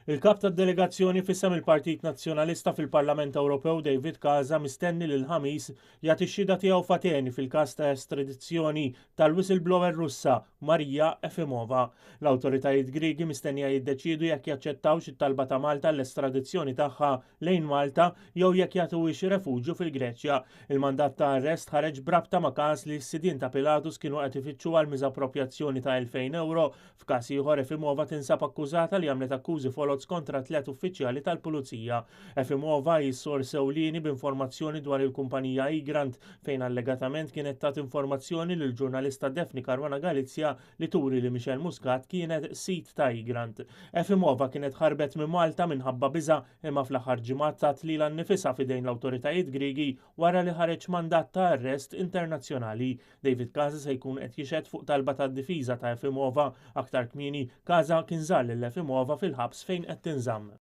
Il-Kap tad-Delegazzjoni f'isem il-Partit Nazzjonalista fil-Parlament Ewropew David Casa mistenni li l-Ħamis jagħti x-xhieda tiegħu f'Ateni fil-każ ta' estradizzjoni tal-whistleblower Russa Maria Efimova. L-awtoritajiet Griegi mistennija jiddeċiedu jekk jaċċettawx it-talba ta' Malta għall-estradizzjoni tagħha lejn Malta jew jekk jagħtuhiex refuġju fil-Greċja. Il-mandat ta' arrest ħareġ b'rabta ma' każ li s-sidien ta' Pilatus kienu qed ifittxu għal miżapproprjazzjoni ta' 2,000 ewro. F'każ ieħor, Efimova tinsab akkużata li għamlet akkużi foloz kontra tliet uffiċjali tal-pulizija. Efimova hi s-sors ewlieni b'informazzjoni dwar il-kumpanija Egrant fejn allegatament kienet tat informazzjoni lill-ġurnalista Daphne Caruana Galizia li turi li Michelle Muscat kienet sid ta' Egrant. Efimova kienet ħarbet minn Malta minħabba biża' imma fl-aħħar ġimgħat tat lilha nnifisha f'idejn l-awtoritajiet Griegi wara li ħareġ mandat ta' arrest internazzjonali. David Casa se jkun qed jixhed fuq talba tad-difiża ta' Efimova. Aktar kmieni, Casa kien żar lil Efimova fil-ħabs fejn qed tinżamm.